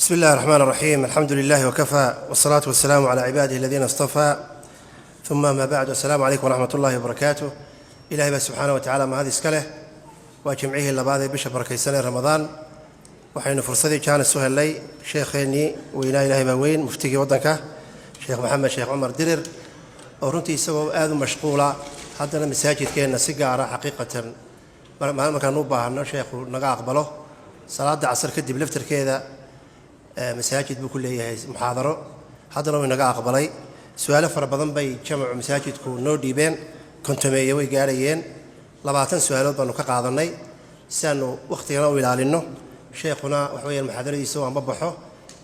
بسم الله الرحمن الرحيم، الحمد لله وكفى، والصلاة والسلام على عباده الذين اصطفى، ثم ما بعد، السلام عليكم ورحمة الله وبركاته. Ilaahay baa subxaana wa tacaala mahad iska leh. Waa jimcihii labaad ee bisha barakaysan ee Ramadaan. Waxaynu fursadii jaanis u helnay sheekheennii weynaa, Ilaahay baa weyn, muftigii waddanka, Sheekh Maxamed Sheekh Cumar Dirir, oo runtii isagoo aad u mashquula haddana masaajidkeenna si gaara xaqiiqatan markaan u baahano sheekhu naga aqbalo. Salaadda casar kadib laftarkeeda masaajid buu ku leeyahay muxaadaro, haddana way naga aqbalay. Su-aalo fara badan bay jamacu masaajidku noo dhiibeen, 50 way gaarhayeen. 20 su-aalood baanu ka qaadannay si aanu wakhtigana u ilaalinno, sheekhuna waxa weyaan muxaadaradiisa u anba baxo,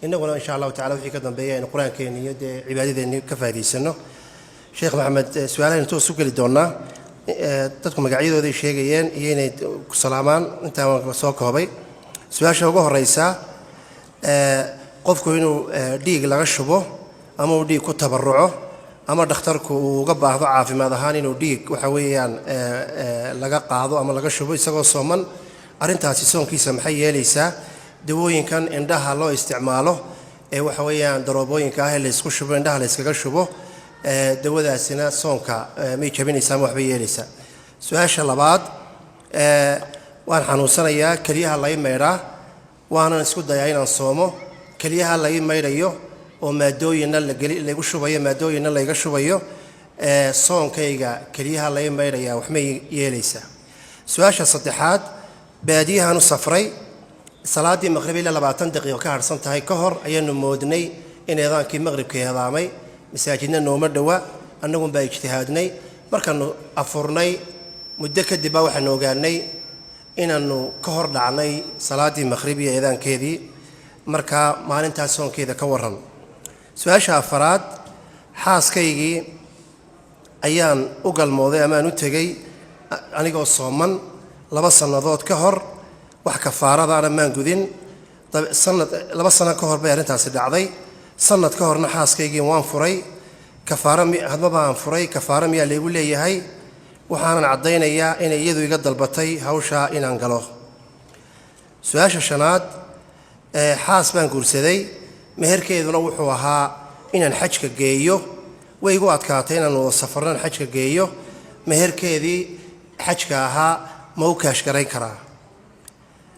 innaguna insha Allahu tacala wixii ka dambeeya aynu qur-aankeenni iyo dee cibaadadeenni ka faa'iidaysanno. Sheekh Maxamed, su-aalahan toos u geli doonnaa. Dadku magacyadooday sheegayeen iyo inay ku salaamaan, intaa waan soo koobay. Su-aasha ugu horeysa: qofku inuu dhiig laga shubo ama uu dhiig ku tabaruco ama dhakhtarku uu uga baahdo caafimaad ahaan inuu dhiig waxa weeyaan laga qaado ama laga shubo isagoo sooman, arrintaasi soonkiisa maxay yeelaysaa? Dawooyinkan indhaha loo isticmaalo ee waxa weeyaan daroobooyinka ah ee laysku shubo, indhaha layskaga shubo, dawadaasina soonka may jabinaysaa ama waxbay yeelaysaa? Su-aasha labaad: waan xanuunsanayaa, keliyaha lay maydhaa, waanan isku dayaa inaan soomo. Keliyaha lai maydhayo oo maadooyinna laygu shubayo, maadooyinna layga shubayo, soonkayga keliyaha lay maydhayaa waxmay yeelaysaa? Su-aasha saddexaad: baadiyahan u safray, salaaddii maqrib ilaa 20 daqiiqo ka harhsan tahay ka hor ayaanu moodnay in eedaankii maqribka eedaamay. Masaajidna nooma dhowa, annagunbaa ijtihaadnay. Markaanu afurnay muddo kadib baa waxaanu ogaanay inaannu ka hor dhacnay salaaddii maqrib iyo eedaankeedii. Markaa maalintaas soonkeeda ka warran. Su-aasha afaraad: xaaskaygii ayaan u galmooday ama aan u tegey anigoo sooman 2 sannadood ka hor. Wax kafaaradaana maan gudin. Sanad, 2 sano ka hor bay arrintaasi dhacday. Sanad ka horna xaaskaygii waan furay. Kafaaro hadmaba aan furay, kafaaro miyaa laygu leeyahay? Waxaanan caddaynayaa inay iyadu iga dalbatay hawshaa inaan galo. Su-aasha shanaad: xaas baan guursaday, meherkeeduna wuxuu ahaa inaan xajka geeyo. Way igu adkaatay inaan wada safarnan xajka geeyo. Meherkeedii xajka ahaa ma u kaash garayn karaa?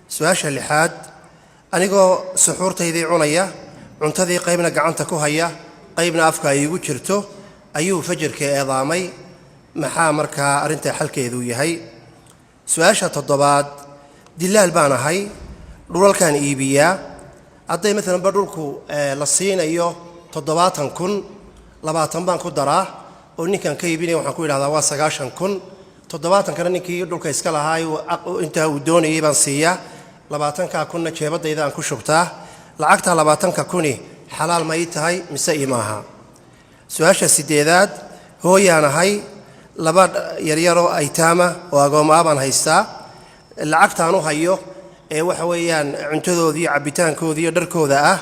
Su-aasha lixaad: anigoo suxuurtaydii cunaya, cuntadii qaybna gacanta ku haya, qaybna afka ay igu jirto, ayuu fajarka eedaamay. Maxaa markaa arrintaa xalkeedu yahay? Su-aasha toddobaad: dilaal baan ahay, dhulalkaan iibiyaa. Hadday maalanba dhulku la siinayo 70,000, 20 baan ku daraa oo ninkan ka iibinaya waxaan ku idhahdaa waa 90,000. 70-kana ninkii dhulka iska lahaa intaa uu doonayay baan siiyaa, 20-kaa kunna jeebadayda aan ku shubtaa. Lacagtaa 20-ka kuni xalaal ma ii tahay mise ii maaha? Su-aasha sideedaad: hooyaan ahay, laba yaryaroo aytaama oo agoommaa baan haystaa. Lacagtaan u hayo ee waxa weeyaan cuntadoodii iyo cabbitaankooda iyo dharkooda ah,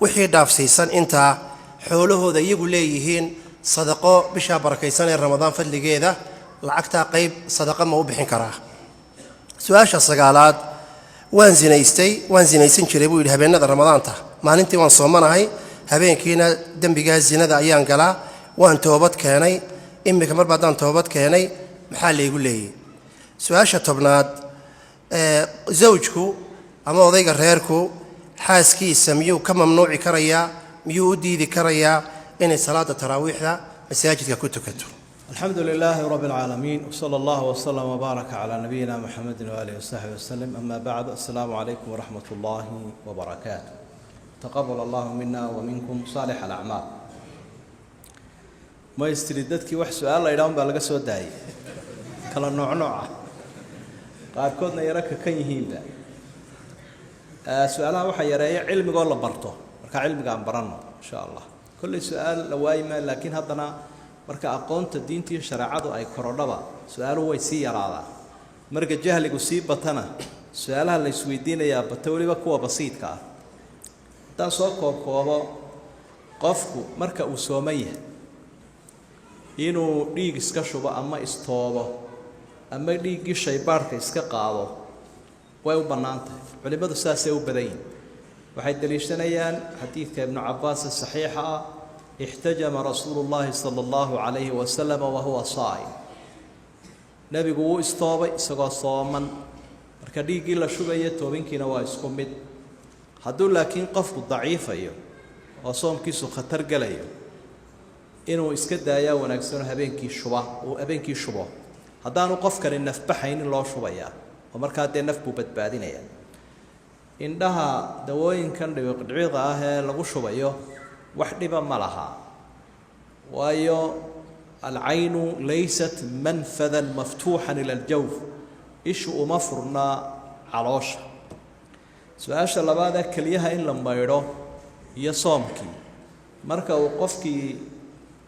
wixii dhaafsiisan intaa xoolahooda iyagu leeyihiin, sadaqo bishaa barakaysan ee Ramadaan fadligeeda lacagtaa qayb sadaqa ma u bixin karaa? Su-aasha sagaalaad: waan zinaystay, waan zinaysan jiray, buu yidhi, habeenada Ramadaanta. Maalintii waan soomanahay, habeenkiina dembigaa zinada ayaan galaa. Waan toobad keenay iminka. Marba haddaan toobad keenay, maxaa laygu leeyay? Su-aasha 10aad: zawjku ama odayga reerku xaaskiisa miyuu ka mamnuuci karayaa, miyuu u diidi karayaa inay salaada taraawiixda masaajidka ku tukato? الحمد لله رب العالمين، وصلى الله وسلم وبارك على نبينا محمد وآله وصحبه وسلم. أما بعد، السلام عليكم ورحمة الله وبركاته. تقبل الله منا ومنكم صالح الأعمال. Ma istiri dadkii wax su-aal la idhaahun baa laga soo daayay, kala nooc nooc ah, qaarkoodna yaro kakan yihiinba. Su-aalaha waxaa yareeya cilmigoo la barto. Marka cilmiga aan baranno insha Allah. Kolley su-aal la waayi maayo, laakiin haddana marka aqoonta diinta iyo shareecadu ay korodhaba, su-aaluhu way sii yaraadaan. Marka jahligu sii batana, su-aalaha la isweydiinayaa bata, weliba kuwa basiidka ah. Haddaan soo koobkoobo, qofku marka uu sooman yahay inuu dhiig iska shubo ama istoobo ama dhiiggii shaybaadhka iska qaado way u bannaan tahay. Culimmadu saasay u badan yihin. Waxay deliishanayaan xadiidka Ibnu Cabaas saxiixa ah: ixtajama rasuulu llaahi sala allahu calayhi wasalam wahuwa saa'im. Nebigu wuu istoobay isagoo sooman. Marka dhiiggii la shubaya toobinkiina waa isku mid. Hadduu laakiin qofku daciifayo oo soomkiisu khatar gelayo, inuu iska daayaa wanaagsanoo habeenkii shuba, uu habeenkii shubo. Haddaanu qofkani nafbaxaynin loo shubayaa, oo markaa dee naf buu badbaadinaya. Indhaha dawooyinkan dhibiqdhibida ah ee lagu shubayo wax dhiba ma laha, waayo alcaynu laysat manfadan maftuuxan ila aljawf, ishu uma furnaa caloosha. Su-aasha labaadee, keliyaha in la maydho iyo soomkii, marka uu qofkii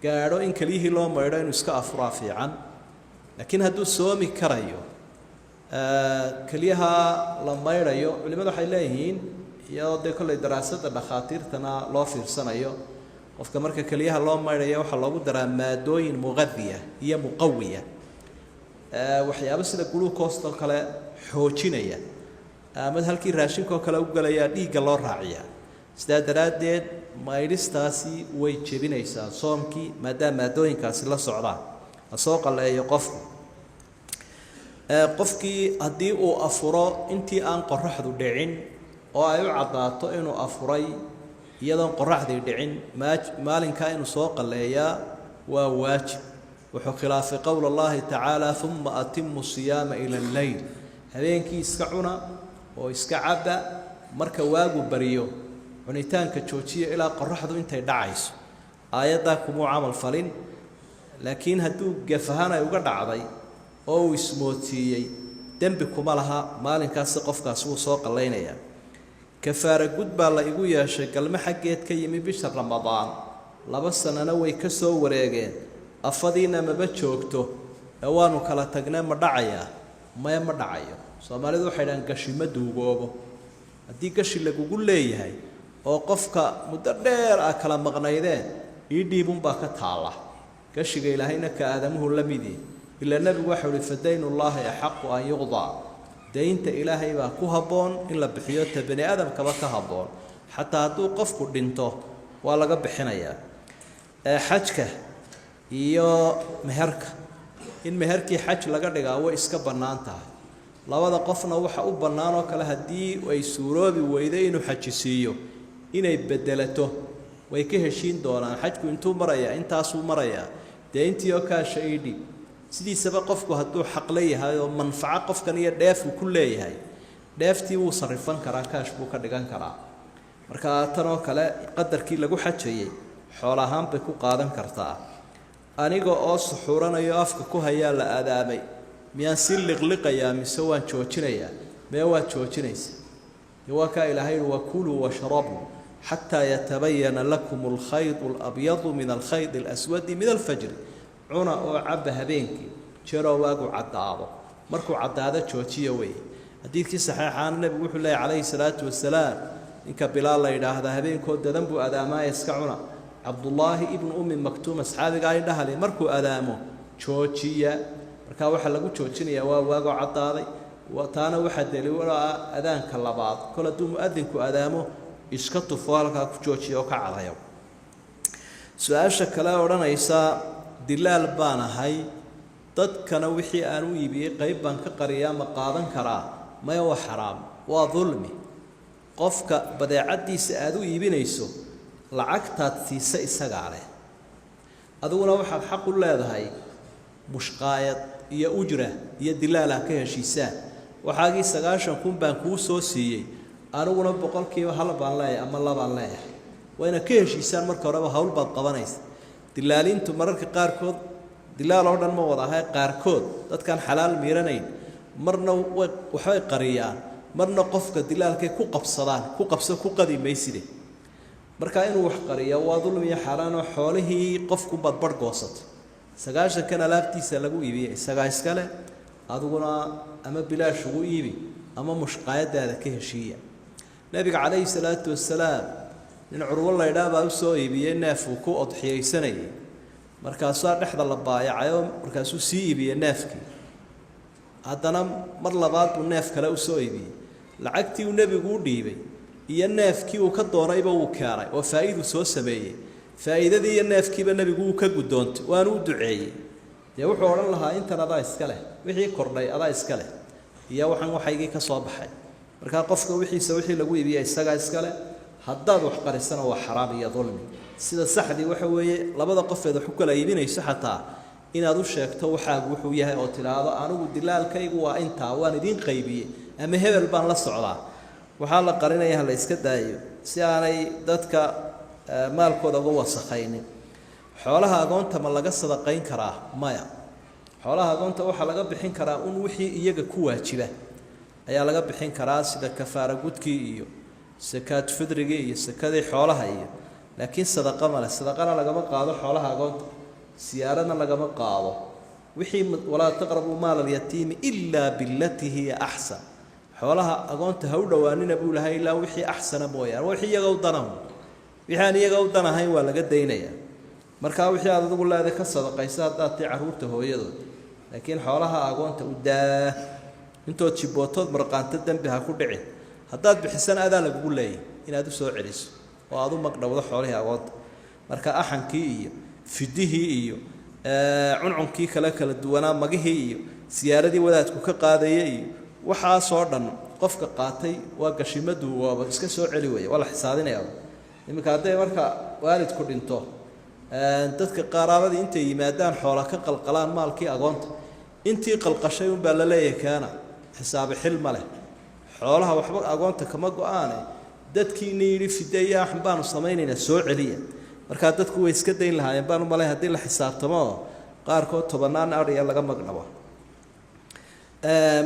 gaadho in keliyihii loo maydho, inuu iska afuraa fiican. Laakiin hadduu soomi karayo, keliyaha la maydhayo, culimadu waxay leeyihiin, iyadoo dee kollay daraasadda dhakhaatiirtana loo fiirsanayo, qofka marka keliyaha loo maydhayo waxaa loogu daraa maadooyin muqadiya iyo muqawiya, waxyaabo sida glucose-too kale xoojinaya, ama halkii raashinkaoo kale u gelayaa dhiigga loo raaciyaa. Sidaa daraaddeed maydhistaasi way jebinaysaa soomkii, maadaama maadooyinkaasi la socdaan. Ha soo qalleeyo qofku. Qofkii haddii uu afuro intii aan qoraxdu dhicin oo ay u caddaato inuu afuray iyadoon qoraxdii dhicin, maalinkaa inuu soo qalleeyaa waa waajib. Wuxuu khilaafay qowl allahi tacaala: uma atimu siyaama ila alleyl. Habeenkii iska cuna oo iska cabba, marka waagu bariyo cunitaanka joojiya ilaa qoraxdu intay dhacayso. Aayaddaa kumuu camal falin. Laakiin hadduu gef ahaan ay uga dhacday oo uu ismoodsiiyey, dembi kuma laha, maalinkaasi qofkaasi wuu soo qallaynayaa. Kafaara gud baa la igu yeeshay galmo xaggeed ka yimi bisha Ramadaan, 2 sanana way ka soo wareegeen, afadiina maba joogto ee waanu kala tagnee, ma dhacayaa? Maya, ma dhacayo. Soomaalidu waxay dhahaan gashi ma duugoobo. Haddii gashi lagugu leeyahay oo qofka muddo dheer ah kala maqnaydeen, ii dhiibunbaa ka taalla. Gashiga Ilaahayna ka aadamuhu la midi ilaa Nebigu waxau uhi: fadaynullaahi axaqu an yuqdaa. Daynta Ilaahay baa ku habboon in la bixiyo, ta bani aadamkaba ka habboon. Xataa hadduu qofku dhinto waa laga bixinayaa. Xajka iyo meherka, in meherkii xaj laga dhigaa way iska bannaan tahay. Labada qofna waxa u bannaan oo kale, haddii ay suuroobi weydo inuu xajisiiyo, inay bedelato. Way ka heshiin doonaan xajku intuu marayaa, intaasuu marayaa, dee intii oo kaasha ii dhib. Sidiisaba qofku hadduu xaqle yahay oo manfaco qofkan iyo dheefuu ku leeyahay, dheeftii wuu sarrifan karaa, kaash buu ka dhigan karaa. Marka tan oo kale qadarkii lagu xajayay xool ahaan bay ku qaadan kartaa. Aniga oo suxuuranayo afka ku hayaa la aadaamay, miyaan si liqliqayaa mise waan joojinayaa? Mee, waad joojinaysa. Waa kaa Ilaahay yihi: wakuluu washrabuu xataa yatabayana lakum alkhaydu alabyadu min alkhayd alaswadi min alfajri. Cuna oo cabba habeenkii jeroo waagu caddaado. Markuu caddaado joojiya weeye. Xadiidkii saxiixaana nebigu wuxuu leeyay calayhi salaatu wasalaam: ninka Bilaal la yidhaahdaa habeenkoo dadan buu adaamaaya, iska cuna. Cabdullaahi ibnu Ummi Maktuum, asxaabigaa indhahali, markuu adaamo joojiya. Markaa waxaa lagu joojinayaa waa waagoo caddaaday. Taana waxaa daliil ah adaanka labaad. Kol hadduu muadinku adaamo, iska tufo, halkaa ku joojiya oo ka cadayo. Su-aasha kale odhanaysa: dilaal baan ahay, dadkana wixii aan u iibiyey qayb baan ka qariyaa, ma qaadan karaa? Maya, waa xaraam, waa dulmi. Qofka badeecaddiisa aada u iibinayso lacagtaad siisa isagaa leh, adiguna waxaad xaq u leedahay mushqaayad iyo ujra iyo dilaalah ka heshiisaan. Waxaagii 90,000 baan kuu soo siiyey, aniguna 1% baan leeyahay ama labaan leeyahay. Waa inaad ka heshiisaan marka horeba. Hawl baad qabanaysa. Dilaalintu mararka qaarkood, dilaal oo dhan ma wada ahay, qaarkood dadkaan xalaal miiranayn marna way waxbay qariyaan, marna qofka dilaalkay ku qabsadaan, ku qabso ku qadi mayside. Marka inuu wax qariya waa dulmi iyo xaaraanoo xoolihii qofkunbaad barh goosatay. 90-kan alaabtiisa lagu iibiyey isagaa iskale, adiguna ama bilaash ugu iibi ama mushqaayadaada ka heshiiya. Nebiga calayhi salaatu wasalaam nin Curwo laydhaa baa usoo iibiyey neef uu ku odxiyeysanayay. Markaasaa dhexda la baayacayoo markaasuu sii iibiyey neefkii. Haddana mar labaad buu neef kale usoo iibiyey. Lacagtii uu nebigu u dhiibay Iyo neefkii uu ka doonayba wuu keenay oo faa'iiduu soo sameeyey. Faa'iidadii iyo neefkiiba nebigu wuu ka guddoontay, waanu u duceeyey. Dee wuxuu odhan lahaa, intan adaa iska leh, wixii kordhay adaa iska leh, iyo waxaan waxaygii ka soo baxay. Markaa qofka wixiisa wixii lagu iibiya isagaa iska leh. Haddaad wax qarisana waa xaraam iyo dulmi. Sida saxdii waxa weeye, labada qofeed wax u kala iibinayso xataa inaad u sheegto waxaagu wuxuu yahay oo tidhaahdo, anigu dilaalkaygu waa intaa, waan idiin qaybiyey, ama hebel baan la socdaa. Waxaa la qarinaya ha la iska daayo si aanay dadka maalkooda uga wasakhaynin. Xoolaha agoonta ma laga sadaqayn karaa? Maya. Xoolaha agoonta waxaa laga bixin karaa un wixii iyaga ku waajiba ayaa laga bixin karaa, sida kafaara gudkii iyo sakaad fidrigii iyo sakadii xoolaha iyo, laakiin sadaqa male. Sadaqana lagama qaado xoolaha agoonta, siyaaradna lagama qaado. Wixii walaa taqrabuu maala alyatiimi ilaa bilatii hiya axsan, xoolaha agoonta ha u dhowaanina buu lahay, ilaa wixii axsana mooyaane. Wixii iyaga u danahu, wixii aan iyaga u danahayn waa laga daynayaa. Markaa wixii aad adigu leeday ka sadaqaysa haddaad tii carruurta hooyadood, laakiin xoolaha agoonta u daa. Intood jibootood marqaanto dembi ha ku dhicin. Haddaad bixisana adaa lagugu leeyay inaad u soo celiso oo aad u magdhowdo xoolihii agoonta. Marka axankii iyo fidihii iyo cuncunkii kale kala duwanaa, magihii iyo siyaaradii wadaadku ka qaadaya iyo waxaasoo dhan qofka qaatay waa gashimadu, waaba iska soo celi weya, waa la xisaabinaya. Iminka hadday marka waalidku dhinto, dadka qaraabadii intay yimaadaan xoola ka qalqalaan maalkii agoonta, intii qalqashay unbaa la leeyahay keena. Xisaabi xil ma leh. Xoolaha waxba agoonta kama go-aane, dadkiina yidhi fideeya axan baanu samaynaynaa, soo celiya. Markaa dadku way iska dayn lahaayeen baan u malay haddii la xisaabtamo oo qaarkood tobannaan adhiya laga magdhabo.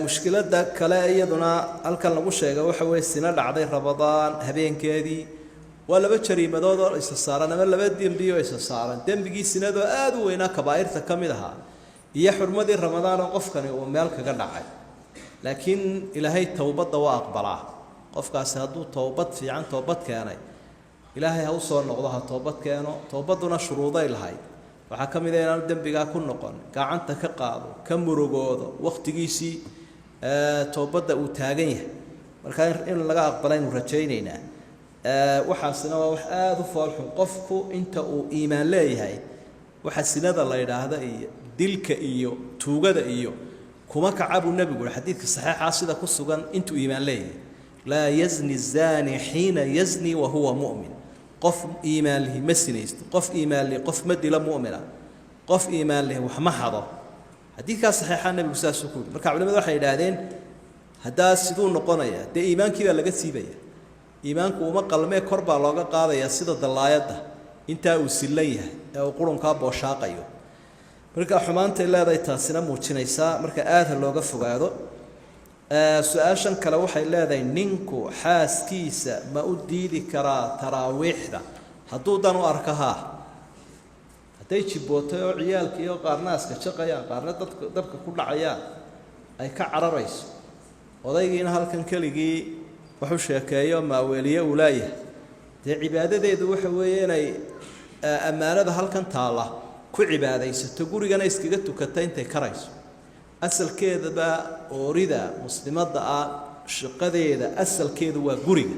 Mushkiladda kale iyaduna halkan lagu sheega waxa weeye sino dhacday Ramadaan habeenkeedii. Waa laba jariimadood oo isa saaran ama laba dembi oo isa saaran: dembigii sinadoo aada u weynaa, kabaa'irta ka mid ahaa, iyo xurmadii Ramadaan oo qofkani uu meel kaga dhacay. Laakiin Ilaahay towbadda waa aqbalaa. Qofkaasi hadduu towbad fiican toobad keenay, Ilaahay ha u soo noqdo, ha toobad keeno. Towbadduna shuruuday lahayd. Waxaa ka mid a inaanu dembigaa ku noqon, gacanta ka qaado, ka murugoodo, wakhtigiisii toobadda uu taagan yahay. Marka in laga aqbalaynu rajaynaynaa. Waxaasina waa wax aada u foolxun. Qofku inta uu iimaan leeyahay, waxa sinada la yidhaahda iyo dilka iyo tuugada iyo kuma kaca buu nebigu yihi xadiidka saxiixa sida ku sugan, intuu iimaan leeyahay: laa yazni zaani xiina yazni wa huwa mu'min. Qof iimaan lihi ma sinaysto, qof iimaan lihi qof ma dilo mu'mina, qof iimaan lihi wax ma xado. Xadiidkaa saxiixa nebigu saasuu ku yidhi. Marka culimadu waxay yidhaahdeen, haddaa siduu noqonayaa? Dee iimaankii baa laga siibaya, iimaanku uma qalmee, kor baa looga qaadayaa sida dallaayadda intaa uu sillan yahay ee uu qurunkaa booshaaqayo. Marka xumaantay leedahay taasina muujinaysaa. Marka aada looga fogaado. Su-aashan kale waxay leedahay, ninku xaaskiisa ma u diidi karaa taraawiixda hadduu dan u arko? Haa. Hadday jibootay oo ciyaalka iyo qaarna aska jaqayaan, qaarna dadka dabka ku dhacayaan, ay ka cararayso, odaygiina halkan keligii waxu sheekeeyo maaweeliye uu leeyahay, dee cibaadadeedu waxa weeye inay ammaanada halkan taalla ku cibaadaysato, gurigana iskaga tukata intay karayso. Asalkeedaba oorida muslimadda ah shaqadeeda asalkeedu waa guriga.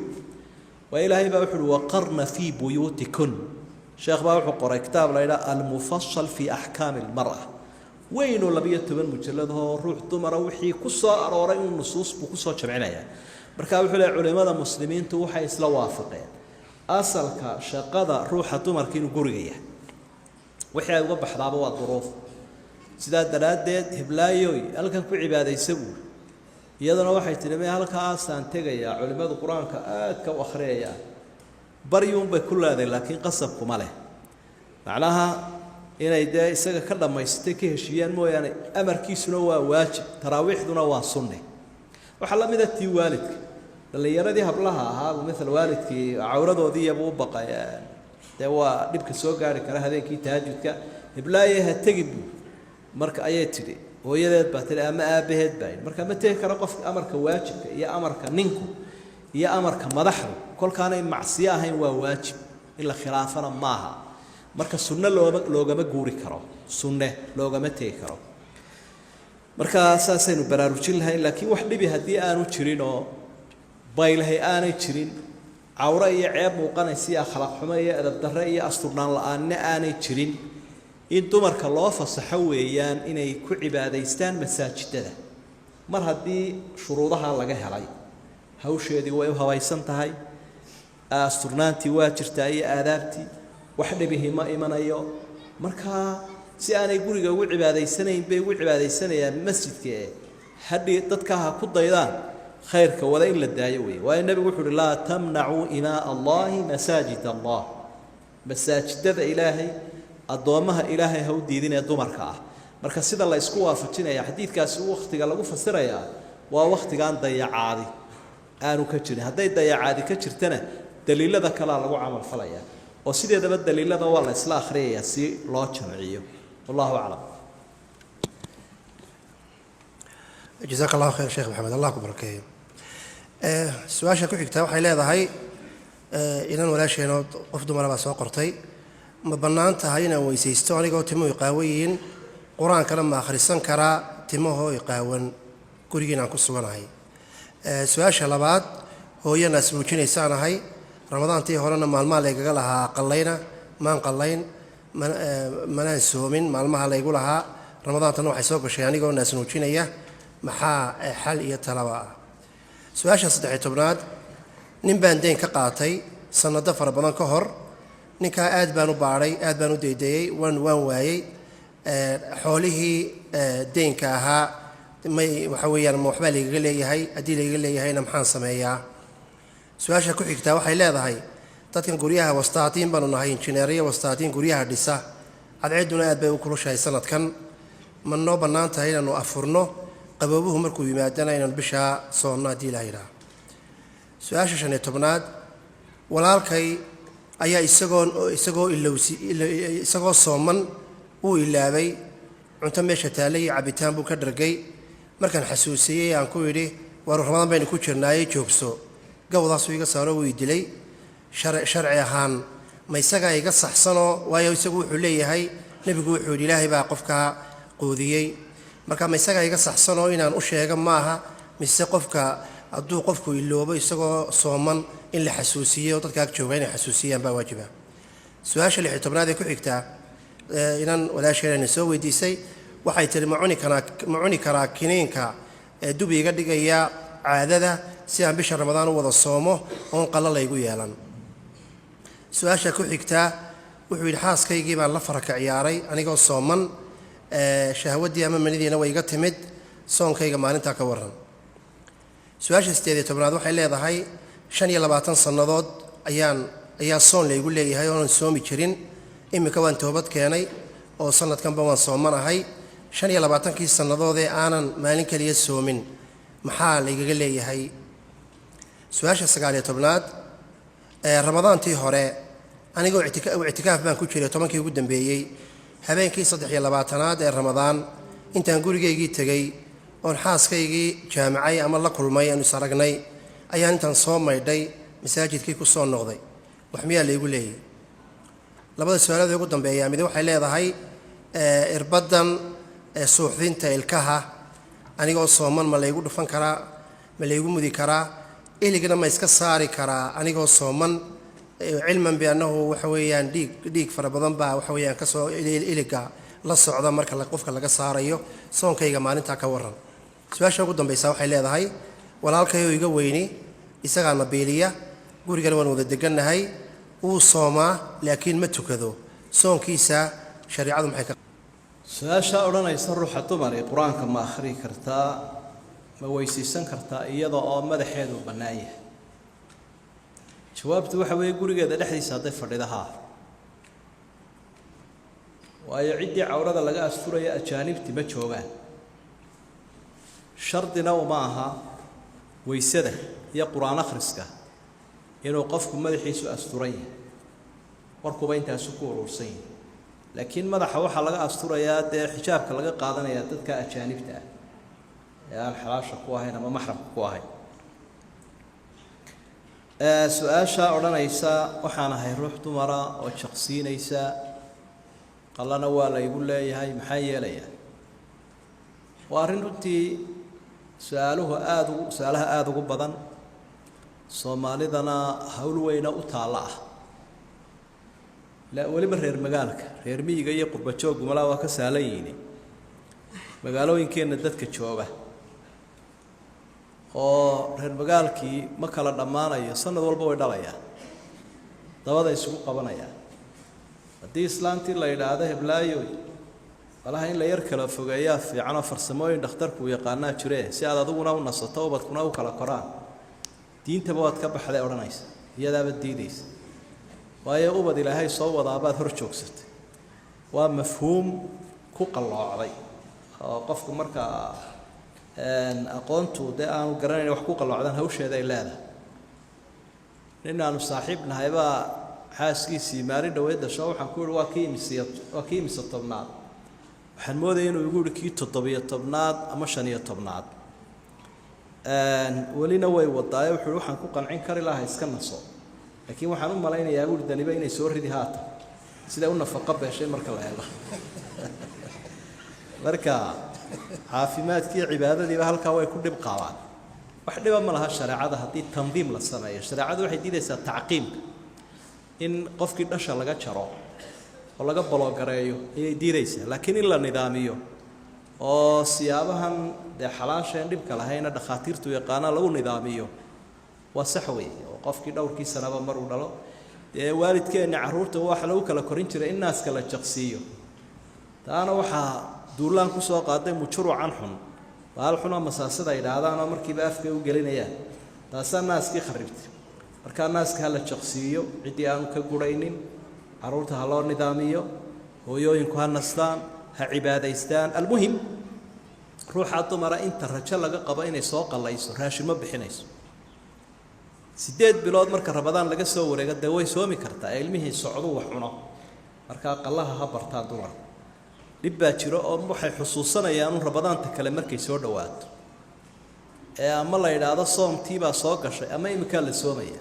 Waa Ilaahay baa wuxu uhi: waqarna fii buyuutikun. Sheekh baa wuxuu qoray kitaab la ydhaha Almufasal fii Axkaami Almar'a, weynoo 12 mujalladahoo ruux dumara wixii ku soo arooray inuu nusuus buu kusoo jamcinaya. Marka wuxuu leeyahy, culimmada muslimiintu waxay isla waafaqeen asalka shaqada ruuxa dumarka inuu guriga yahay, wixii ay uga baxdaaba waa duruuf. Sidaa daraaddeed, heblaayoy, halkan ku cibaadaysa buuri. Iyaduna waxay tidhi, me halkaasaan tegayaa, culimmadu qur-aanka aadka u akhriyayaan. Baryuunbay ku leedahay, laakiin qasabkuma leh. Macnaha inay dee isaga ka dhammaysatay, ka heshiiyaan mooyaane, amarkiisuna waa waajib, taraawiixduna waa sunne. Waxaa la mida tii waalidka. Dhallinyaradii hablaha ahaa, maala waalidkii cawradoodii iyabuu u baqay, dee waa dhibka soo gaari kara habeenkii tahajudka. Heblaaye, ha tegin buu. Marka ayay tidhi, hooyadeed baa tidhi ama aabbaheed baa yidhi, marka ma tegi karo qofka. Amarka waajibka iyo amarka ninku iyo amarka madaxdu kolkaanay macsiyo ahayn waa waajib, in la khilaafana maaha. Marka sunno loogama guuri karo, sunne loogama tegi karo. Marka saasaynu baraarujin lahayn. Laakiin wax dhibi haddii aanu jirin oo baylahay aanay jirin. Cawro iyo ceeb muuqanaysa iyo akhlaaq xumo iyo edab darre iyo asturnaan la-aanna aanay jirin, in dumarka loo fasaxo weeyaan inay ku cibaadaystaan masaajidada. Mar haddii shuruudaha laga helay, hawsheedii way u habaysan tahay, asturnaantii waa jirtaa iyo aadaabtii, wax dhibihi ma imanayo. Markaa si aanay guriga ugu cibaadaysanayn bay ugu cibaadaysanayaan masjidka, ee hadhi dadka ha ku daydaan khayrka wada in la daayo weeye. Waayo nebigu wuxu uhi: laa tamnacuu imaa allahi masaajid allah, masaajidada ilaahay addoommaha ilaahay ha u diidin ee dumarka ah. Marka sida la isku waafajinaya xadiidkaasi wakhtiga lagu fasirayaa waa wakhtigaan dayacaadi aanu ka jirin. Hadday dayacaadi ka jirtana, daliilada kalea lagu camalfalaya, oo sideedaba daliilada waa la isla akhriyayaa si loo jamciyo. Wallahu aclam. Jazaak allahu khayr, Sheekh Maxamed, allah ku barakeeyo. Su-aasha ku xigtaa waxay leedahay, inan walaasheenoo qof dumara baa soo qortay: ma bannaan tahay inaan weysaysto anigoo timuhu iqaawan yihiin? Qur-aankana ma akhrisan karaa timahoo iqaawan gurigiin aan ku suganahay? Su-aasha labaad: hooyana ismuujinaysaan ahay, ramadaantii horena maalmaha laygaga lahaa qallayna maan qallayn, manaan soomin maalmaha laygu lahaa. Ramadaantana waxay soo gashay anigoo naasnuujinaya. Maxaa xal iyo talaba ah? Su-aasha 13aad: nin baan deyn ka qaatay sanado fara badan ka hor. Ninkaa aad baan u baadhay, aad baan u deydayey, waan waayey xoolihii deynka ahaa. May waxa weeyaan, ma waxbaa laygaga leeyahay? Haddii laygaga leeyahayna, maxaan sameeyaa? Su-aasha ku xigtaa waxay leedahay: dadkan guryaha wastaatiin baanu nahay, injineeriya wastaatiin guryaha dhisa, cadceedduna aad bay u kulushahay sanadkan. Ma noo bannaan tahay inaanu afurno, qaboobuhu markuu yimaadana inaanu bishaa soonno, haddii ilaha yidhaha? Su-aasha 15aad: walaalkay ayaa isagoo ilowsi, isagoo sooman wuu ilaabay cunto meesha taallay iyo cabitaan buu ka dhargay. Markaan xasuusiyey, aan ku idhi: "Waar, Ramadaan baynu ku jirnaayey, joogso," gawdaasuu iga saaro, wuu i dilay. Sharci ahaan ma isagaa iga saxsanoo? Waayo isagu wuxuu leeyahay: "Nebigu wuxuu yidhi Ilaahay baa qofkaa quudiyey." Marka ma isagaa iga saxsanoo inaan u sheego maaha, mise qofka hadduu qofku iloobo isagoo sooman in la xasuusiyo, dadka ag jooga inay xasuusiyaan baa waajiba? Su-aasha 16aad ee ku xigtaa, inan walaasheenana soo weydiisay, waxay tihi: ma cuni karaa kiniinka ee dub iga dhigaya caadada si aan bisha Ramadaan u wada soomo oon qalla laygu yeelan? Su-aasha ku xigtaa wuxuu yidhi: xaaskaygii baan la faraka ciyaaray anigoo sooman, shahwaddii ama manidiina way iga timid, soonkayga maalintaa ka warran? Su-aasha 18aad waxay leedahay: 25 sannadood ayaa soon laygu leeyahay oonan soomi jirin. Iminka waan toobad keenay oo sanadkanba waan soomanahay. 25kii sannadoodee aanan maalin keliya soomin maxaa laygaga leeyahay? Su-aasha 19aad: Ramadaantii hore anigoo ictikaaf baan ku jiray 10kii ugu dambeeyey. Habeenkii 23aad ee Ramadaan intaan gurigaygii tegey oon xaaskaygii jaamacay ama la kulmay, aanu is aragnay, ayaan intaan soo maydhay masaajidkii ku soo noqday. Wax miyaa laygu leeyahy? Labada su-aalood ugu dambeeya, mid waxay leedahay: irbaddan suuxdinta ilkaha anigoo sooman ma laygu dhufan karaa, ma laygu mudi karaa? Iligna ma iska saari karaa anigoo sooman, cilman biannahu waxa weeyaan dhiig fara badan baa waxa weeyaan kasoo iliga la socda marka qofka laga saarayo? Soonkayga maalintaa ka warran? Su-aasha ugu dambaysa waxay leedahay: walaalkayoo iga weyni, isagaana biiliya, gurigana waan wada degannahay, wuu soomaa laakiin ma tukado. Soonkiisa shareecadu maxay ka Su-aashaa odhanaysa ruuxa dumar ee qur-aanka ma akhriyi kartaa, ma weysaysan kartaa iyada oo madaxeedu bannaan yahay? Jawaabtu waxa weeye, gurigeeda dhexdiisa hadday fadhida, haa. Waayo ciddii cawrada laga asturaya ajaanibti ma joogaan. Shardina uma aha weysada iyo qur-aan akhriska inuu qofku madaxiisu asturan yahay, warkuba intaasu ku urursan yahay. Laakiin madaxa waxaa laga asturayaa, dee xijaabka laga qaadanayaa dadka ajaanibta ah ee aan xalaasha ku ahayn ama maxramka ku ahayn. Su-aashaa odhanaysa: waxaan ahay ruux dumara oo jaqsiinaysa, qallana waa laygu leeyahay, maxaa yeelayaa? Waa arrin runtii su-aaluhu aada ugu su-aalaha aada ugu badan. Soomaalidana hawl weyna u taalla ah, weliba reer magaalka, reer miyiga iyo qurbajooggu malaa waa ka sahlan yihiin. Magaalooyinkeenna dadka jooga oo reer magaalkii ma kala dhammaanayo, sanad walba way dhalayaan, dabada isugu qabanayaan. Haddii islaantii la yidhaahdo heblaayoy, malaha in la yar kala fogeeyaa fiicanoo farsamooyin dhakhtarku uu yaqaanaa jire, si aad adiguna u nasato, ubadkuna u kala koraan, diintaba waad ka baxday odhanaysa, iyadaaba diidaysa, waayo ubad Ilaahay soo wadaabaad hor joogsatay. Waa mafhuum ku qalloocday oo qofku markaa aqoontu dee aanu garanayn wax ku qalloocdaan hawsheeda ay leedahay. Nin aanu saaxiib nahay baa xaaskiisii maalin dhaweyd dhasho. Waxaan ku ihi, "Waa kii imisiy, waa kii imise tobnaad?" Waxaan moodaya inuu igu yihi kii 17aad ama 15aad. Welina way wadaayo. Wuxuu ihi, "Waxaan ku qancin kari lahaa iska naso, laakiin waxaan u malaynayaa," buuri, "daniba inay soo ridi haatan, siday u nafaqo beeshay marka la eego." Marka caafimaadkii cibaadadiiba halkaa way ku dhib qaabaan. Wax dhiba ma laha shareecada haddii tandiim la sameeyo. Shareecadu waxay diidaysaa tacqiimka, in qofkii dhasha laga jaro oo laga baloogareeyo ayay diidaysaa, laakiin in la nidaamiyo oo siyaabahan dee xalaasheen dhibka lahayna dhakhaatiirtu yaqaanaa lagu nidaamiyo waa sax wey. Oo qofkii dhowrkii sanaba mar uu dhalo, dee waalidkeenni carruurta waxa lagu kala korin jiray in naaska la jaqsiiyo. Taana waxaa duulaan kusoo qaaday mujurucan xun, baal xunoo masaasada ay idhaahdaanoo markiiba afkay u gelinayaan, taasaa naaskii kharibtay. Markaa naaska ha la jaqsiiyo ciddii aanu ka guraynin, carruurta ha loo nidaamiyo, hooyooyinku ha nastaan, ha cibaadaystaan. Almuhim, ruuxa dumara inta rajo laga qabo inay soo qallayso raashin ma bixinayso. 8 bilood marka Rabadaan laga soo wareego, dee way soomi kartaa ee ilmihii socdu wax cuno. Markaa qallaha ha bartaan dumarku. Dhib baa jiro oo waxay xusuusanayaan un Rabadaanta kale markay soo dhowaato, ee ama la yidhaahdo soomtiibaa soo gashay ama iminkaa la soomaya.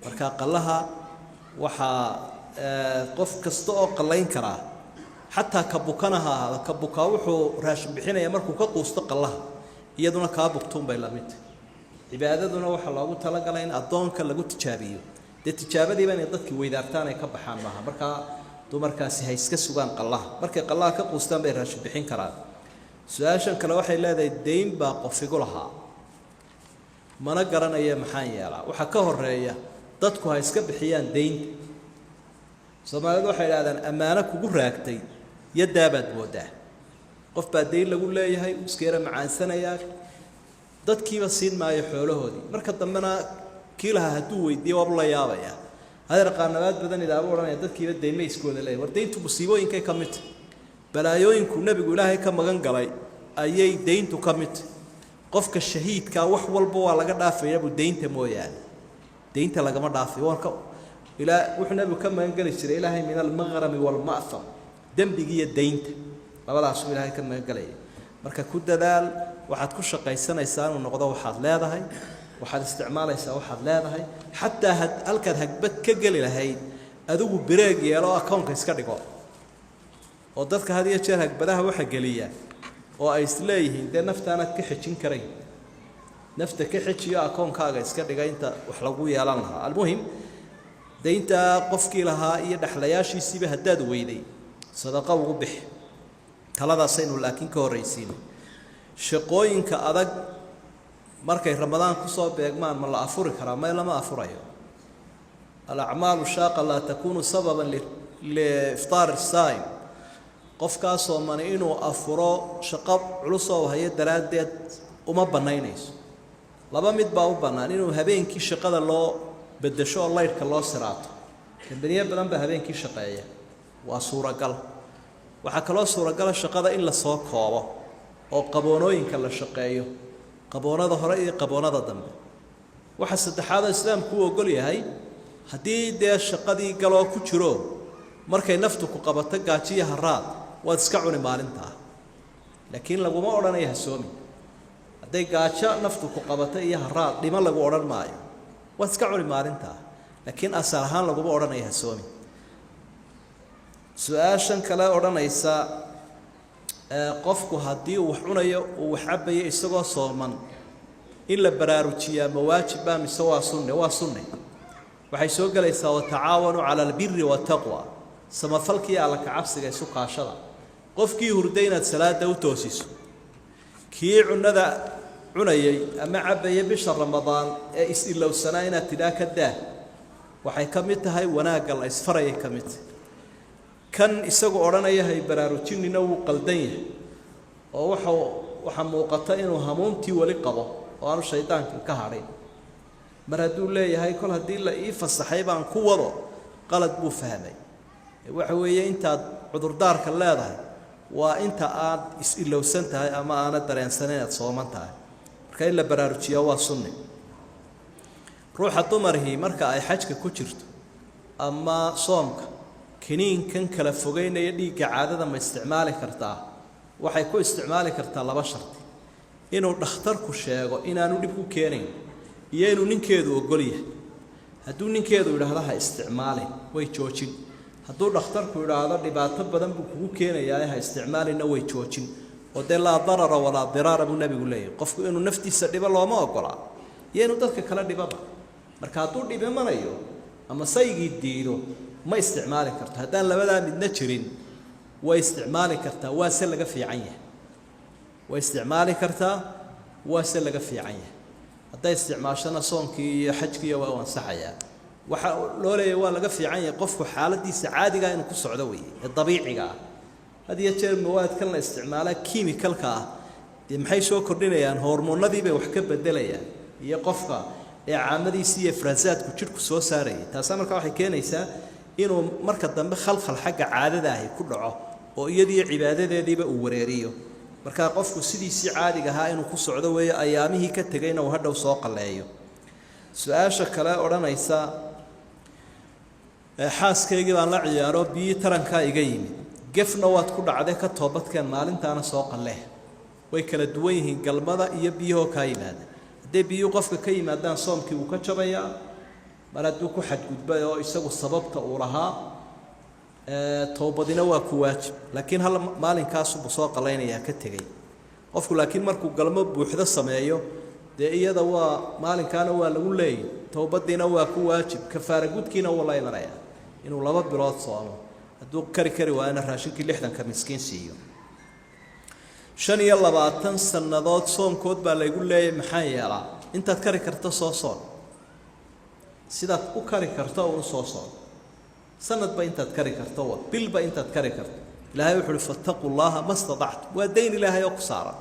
Marka qallaha waxaa qof kasta oo qallayn karaa, xataa ka bukana ha ahaado. Ka bukaa wuxuu raashin bixinaya markuu ka quusto qallaha, iyaduna kaa bugtuunbay la mid tahay. Cibaadaduna waxaa loogu talagalay in addoonka lagu tijaabiyo, dee tijaabadiiba inay dadkii weydaartaan ay ka baxaan maaha. Markaa dumarkaasi ha iska sugaan qallaha, markay qallaha ka quustaan bay raashin bixin karaan. Su-aashan kale waxay leedahay, deyn baa qof igu lahaa, mana garanaya, maxaan yeelaa? Waxaa ka horeeya, dadku ha iska bixiyaan deynta. Soomaalidu waxay idhahdaan, ammaano kugu raagtay yadaabaad moodaa. Qof baa deyn lagu leeyahay, uu iska yara macaansanayaa, dadkiiba siin maayo xoolahoodii. Marka dambena kii lahaa hadduu weydiiyo waabu la yaabaya, adeer qaanabaad badan idaaba odhanaya, dadkiiba deynma iskooda leeyahy. War deyntu musiibooyinkay ka mid tahy, balaayooyinku Nebigu Ilaahay ka magan galay ayay deyntu ka mid tahy. Qofka shahiidkaa wax walba waa laga dhaafaya buu, deynta mooyaane deynta lagama dhaafayo. Warka ilaa wuxuu Nebigu ka magan geli jiray Ilaahay min almaqrami waalma'tham, dembigiiyo deynta, labadaasuu Ilaahay ka magan gelaya. Marka ku dadaal waxaad ku shaqaysanaysaa inuu noqdo waxaad leedahay, waxaad isticmaalaysaa waxaad leedahay. Xataa halkaad hagbad ka geli lahayd, adigu bireeg yeelo, akoonka iska dhigo. Oo dadka had iyo jeer hagbadaha waxa geliya oo ay isleeyihiin dee naftaanaad ka xejin karayn, nafta ka xejiyo, akoonkaaga iska dhiga inta wax lagu yeelan lahaa. Almuhim, deyntaa qofkii lahaa iyo dhexlayaashiisiiba haddaad weyday, sadaqo ugu bixi. Taladaasaynu laakiin ka horraysiinay. Shaqooyinka adag markay Ramadaan kusoo beegmaan ma la afuri karaa? May, lama afurayo. Alacmaalu shaaqa laa takuunu sababan liiftaar saa'im. Qofkaa soomani inuu afuro shaqo culusoo hayo daraaddeed uma bannaynayso. Laba mid baa u bannaan: inuu habeenkii shaqada loo beddesho oo laydhka loo siraato. Kambaniyo badan baa habeenkii shaqeeya, waa suuragal. Waxaa kaloo suuragala shaqada in lasoo koobo oo qaboonooyinka la shaqeeyo, qaboonada hore iyo qaboonada dambe. Waxa saddexaadoo Islaamku u ogol yahay, haddii dee shaqadii galoo ku jiro, markay naftu ku qabato gaajiya haraad, waad iska cuni maalintaa, laakiin laguma odhanayo ha soomi. Hadday gaajo naftu ku qabato iyo haraad, dhimo lagu odhan maayo, waad iska cuni maalintaa, laakiin asal ahaan laguma odhanayo ha soomi. Su-aashan kale odhanaysa, qofku haddii uu wax cunayo, uu wax cabayo isagoo sooman. In la baraarujiyaa ma waajibba mise waa sunne? Waa sunne. Waxay soo gelaysaa watacaawanuu cala albiri waataqwa, samafalkii alla kacabsiga isu kaashada. Qofkii hurday inaad salaada u toosiso, kii cunada cunayay ama cabaya bisha Ramadaan ee is-ilowsanaa inaad tidhaa ka daa, waxay ka mid tahay wanaagga la isfarayay ka mid tahay. Kan isagu odhanaya hay baraarujinina wuu qaldan yahay, oo waxaa muuqata inuu hamuumtii weli qabo oo aanu shaydaankan ka hadhin. Mar hadduu leeyahay kol haddii la ii fasaxay baan ku wado, qalad buu fahmay. Waxa weeye intaad cudurdaarka leedahay waa inta aad is-ilowsan tahay ama aanad dareensan inaad sooman tahay. Marka in la baraarujiyaa waa sunni. Ruuxa dumarhii marka ay xajka ku jirto ama soomka, kiniinkan kala fogeynaya dhiigga caadada ma isticmaali kartaa? Waxay ku isticmaali kartaa laba shardi: inuu dhakhtarku sheego inaanu dhib ku keenayn iyo inuu ninkeedu ogol yahay. Hadduu ninkeedu idhaahdo ha isticmaalin, way joojin. Hadduu dhakhtarku idhaahdo dhibaato badan buu kugu keenayaa ha isticmaalinna, way joojin. Oo dee laa darara walaa diraara buu nebigu leeyahy. Qofku inuu naftiisa dhibo looma ogolaa iyo inuu dadka kale dhibaba. Marka hadduu dhib imanayo ama saygii diido, ma isticmaali karto. Haddaan labadaa midna jirin, way isticmaali kartaa, waa se laga fiican yahay. Way isticmaali kartaa, waa se laga fiican yahay. Hadday isticmaashana soonkii iyo xajkiiyo waa u ansaxayaa. Waxaa loo leeyahy waa laga fiican yahay, qofku xaaladiisa caadigaa inuu ku socdo weeye ee dabiiciga ah. Had iyo jeer mawaadkan la isticmaala kiimikalka ah dee maxay soo kordhinayaan? Hormoonadii bay wax ka bedelayaan iyo qofka ee caamadiisii iyo ifraasaadku jidhku soo saarayay. Taasaa markaa waxay keenaysaa inuu marka dambe khalkhal xagga caadada ahi ku dhaco oo iyadiiyo cibaadadeediiba uu wareeriyo. Markaa qofku sidiisii caadiga ahaa inuu ku socdo weeye, ayaamihii ka tegayna uu hadhow soo qalleeyo. Su-aasha kale odhanaysa: xaaskaygii baan la ciyaaro, biyii tarankaa iga yimid. Gefna waad ku dhacday, ka toobadkeen, maalintaana soo qallee. Way kala duwan yihiin galmada iyo biyahoo kaa yimaada. Hadday biyuhu qofka ka yimaadaan, soomkii wuu ka jabayaa, mar hadduu ku xadgudbay oo isagu sababta uu lahaa. Towbadina waa ku waajib, laakiin hal maalinkaasubuu soo qalaynayaa ka tegey qofku. Laakiin markuu galmo buuxdo sameeyo, dee iyada waa maalinkaana waa lagu leeyay, towbadiina waa ku waajib, kafaara gudkiina wuu la imanayaa, inuu 2 bilood soomo, hadduu kari kari waayana raashinkii 60ka miskiin siiyo. 25 sannadood soonkood baa laygu leeyay, maxaa yeelaa? Intaad kari karto soo soon. Sidaad u kari karto uun soo soon. Sanadba intaad kari karto, wa bilba intaad kari karto. Ilaahay wuxu uhi: fattaquu llaha ma statactum. Waa dayn Ilaahay oo ku saaran.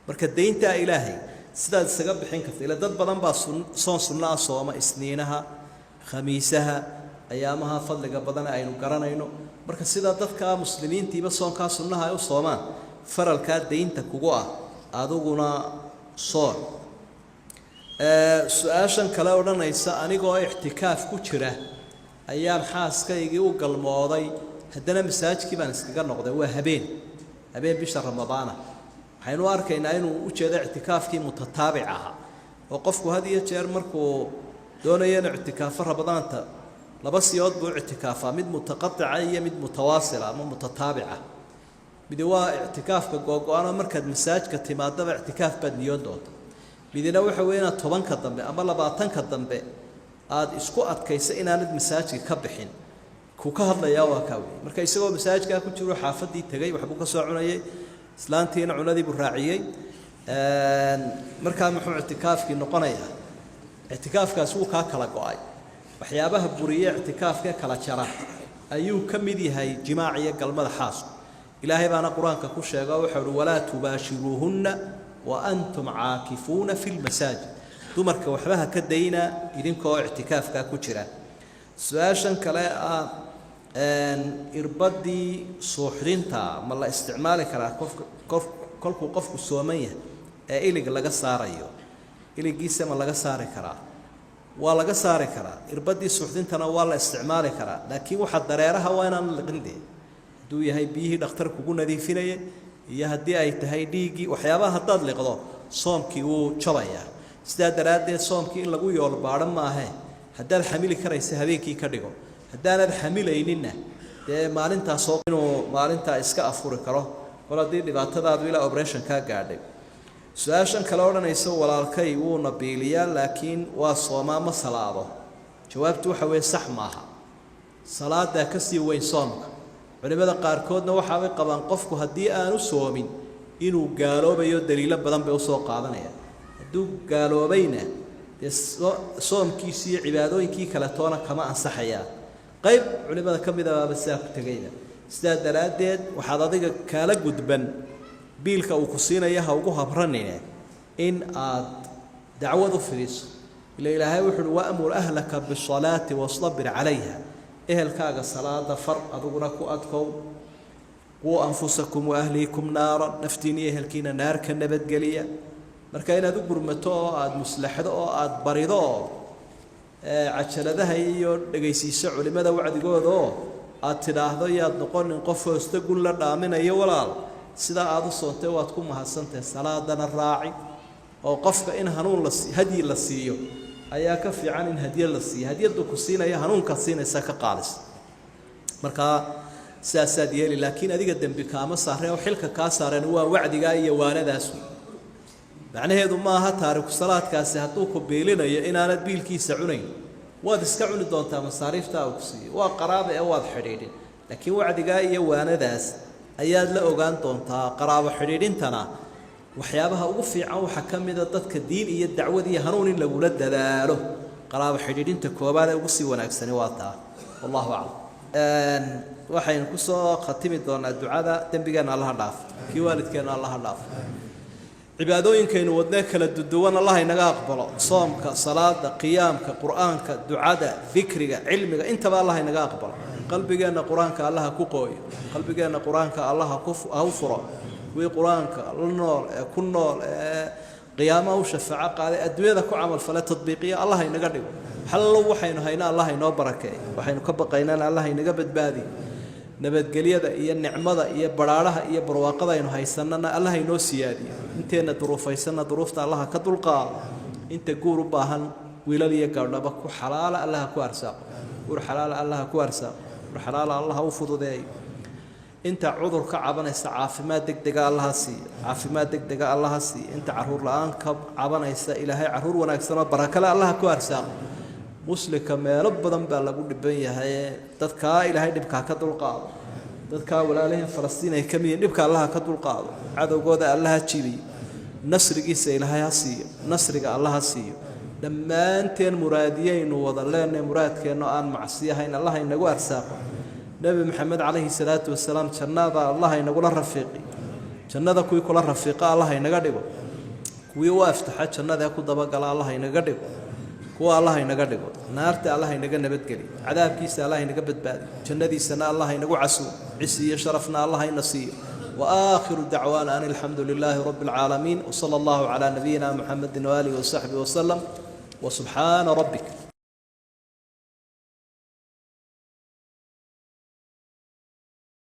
Marka dayntaa Ilaahay sidaad isaga bixin karta. Ila dad badan baa soon sunno ah sooma, Isniinaha, Khamiisaha, ayaamaha fadliga badan aynu garanayno. Marka sidaa dadka muslimiintiiba soonkaa sunnaha ay u soomaan, faralkaa daynta kugu ah adiguna soon. Su-aashan kale odhanaysa: anigoo ictikaaf ku jira ayaan xaaskaygii u galmooday, haddana masaajkii baan iskaga noqday. Waa habeen, habeen bisha Ramadaana. Waxaynu arkaynaa inuu u jeedo ictikaafkii mutataabic ahaa, oo qofku had iyo jeer markuu doonayo inuu ictikaafo Ramadaanta, laba siyood buu u ictikaafaa: mid mutaqaica iyo mid mutawaasila ama mutataabica. Midi waa ictikaafka googo-anoo markaad masaajka timaadaba ictikaaf baad niyoon doonta. Midina waxa weeye inaad 10ka dambe ama 20ka dambe aada isku adkaysa inaanad masaajka ka bixin. Kuu ka hadlayaa waa kaa wey. Marka isagoo masaajkaa ku jiro xaafadii tegey, waxbuu ka soo cunayay, islaantiina cunadii buu raaciyey. Markaa muxuu ictikaafkii noqonayaa? Ictikaafkaasi wuu kaa kala go-ay. Waxyaabaha buriye ictikaafkee kala jara ayuu ka mid yahay jimaac iyo galmada xaasku. Ilaahay baana Qur-aanka ku sheego, waxau uhi: walaa tubaashiruuhunna wa antum caakifuuna fi lmasaajid. Dumarka waxba ha ka dayna idinkoo ictikaafkaa ku jira. Su-aashan kale ah: irbadii suuxdinta ma la isticmaali karaa qofka qof kolkuu qofku sooman yahay ee ilig laga saarayo? Iligiisa ma laga saari karaa? Waa laga saari karaa. Irbadii suuxdintana waa la isticmaali karaa, laakiin waxa dareeraha waa inaan liqin. Dee hadduu yahay biyihii dhakhtar kugu nadiifinaya iyo haddii ay tahay dhiiggii, waxyaabaha haddaad liqdo soomkii wuu jabayaa. Sidaa daraaddeed soomkii in lagu yoolbaadho maahe. Haddaad xamili karaysa habeenkii ka dhigo, haddaanad xamilayninna dee maalintaasoo inuu maalintaa iska afuri karo, kol haddii dhibaatadaadu ilaa operation kaa gaadhay. Su-aashan kale odhanaysa, walaalkay wuuna biiliyaa laakiin waa soomaa, ma salaado. Jawaabtu waxa weeye sax maaha, salaadaa ka sii weyn soomka. Culimmada qaarkoodna waxaabay qabaan qofku haddii aanu soomin inuu gaaloobayo, daliilo badan bay usoo qaadanayaan. Hadduu gaaloobayna dee soomkiisi iyo cibaadooyinkii kale toona kama ansaxayaan. Qayb culimmada ka mid abaaba sidaa ku tegayna. Sidaa daraaddeed waxaad adiga kaala gudban, biilka uu ku siinaya ha ugu habranine, in aad dacwad u fidiso. Ila Ilaahay wuxu uhi: "Wa'mur ahlaka bisalaati wastabir calayha." Ehelkaaga salaada far, adiguna ku adkow. "Quu anfusakum waahliikum naara," naftiina iyo ehelkiina naar ka nabadgeliya. Marka inaad u gurmato oo aada muslaxdo oo aada barido oo cajaladaha iyo dhegaysiiso culimmada wacdigooda oo aad tidhaahdo, yaad noqonin qof hoosta gun la dhaaminayo, walaal, sidaa aada u soontay waad ku mahadsantahay, salaadana raaci. Oo qofka in hanuun la hadyi la siiyo ayaa ka fiican in hadyo la siiyo. Hadyadu ku siinaya hanuunkaad siinaysa ka qaalis. Markaa sidaasaad yeeli, laakiin adiga dembi kaama saareen oo xilka kaa saareen waa wacdigaa iyo waanadaas. Macnaheedu maaha taariku salaadkaasi hadduu ku biilinayo inaanad biilkiisa cunayn. Waad iska cuni doontaa masaariiftaa uu ku siiyo, waa qaraaba ee waad xidhiidhin, laakiin wacdigaa iyo waanadaas ayaad la ogaan doontaa. Qaraabo xidhiidhintana waxyaabaha ugu fiican waxaa ka mida dadka diin iyo dacwad iyo hanuun in lagula dadaalo. Qaraabo xidhiidhinta koobaad ee ugu sii wanaagsani waa taa. Wallahu aclam. Waxaynu kusoo khatimi doonaa ducada. Dembigeenna Allaha dhaaf, kii waalidkeenna Allaha dhaaf, cibaadooyinkaynu wadnee kala duduwan Allah inaga aqbalo: soomka, salaada, qiyaamka, qur-aanka, ducada, dikriga, cilmiga, intaba Allah inaga aqbalo. Qalbigeenna qur-aanka Allaha ku qooyo, qalbigeenna qur-aanka Allaha ha u furo. Kuwii qur-aanka la nool ee ku nool ee qiyaamaha u shafaaco qaaday, adduunyada ku camalfale, tadbiiqiya, Allah inaga dhigo. Hallow waxaynu hayna Allah inoo barakeey, waxaynu ka baqaynana Allah inaga badbaadiyo. Nabadgelyada iyo nicmada iyo badhaadhaha iyo barwaaqada aynu haysanana Allah inoo siyaadiyo. Inteenna duruufaysanna duruufta Allaha ka dulqaado. Inta guur u baahan, wiilal iyo gabdhaba, ku xalaala Allaha ku arsaaqo, guur xalaala Allaha ku arsaaqo, guur xalaala Allaha u fududeeyo. Inta cudur ka cabanaysa caafimaad degdega Allaha siiyo, caafimaad degdega Allaha siiyo. Inta caruur la-aan ka cabanaysa, Ilaahay caruur wanaagsanoo barakale Allaha ku arsaaqo. Muslimka meelo badan baa lagu dhiban yahay, dadkaa Ilaahay dhibkaa ka dulqaado. Dadkaa walaalihii Falastiin ay ka mid yihiin, dhibka Allaha ka dulqaado, cadowgooda Allaha jibiyo, nasrigiisa Ilaahay ha siiyo, nasriga Allaha siiyo. Dhammaanteen muraadiyaynu wada leenahay, muraadkeenno aan macsiyahayn Allah inagu arsaaqo. Nebi Maxamed calayhi salaatu wasalaam jannada Allah inagula rafiiqi, jannada kuwii kula rafiiqa Allah inaga dhigo, kuwii u aftaxa jannada ee ku dabagala Allah inaga dhigo, kuwa Allah inaga dhigo. Naarta Allah inaga nabadgeliyo, cadaabkiisa Allah inaga badbaadiyo, jannadiisana Allah inagu casuumo, cisi iyo sharafna Allah ina siiyo. وآخر دعوانا أن الحمد لله رب العالمين، وصلى الله على نبينا محمد وآله وصحبه وسلم، وسبحان ربك.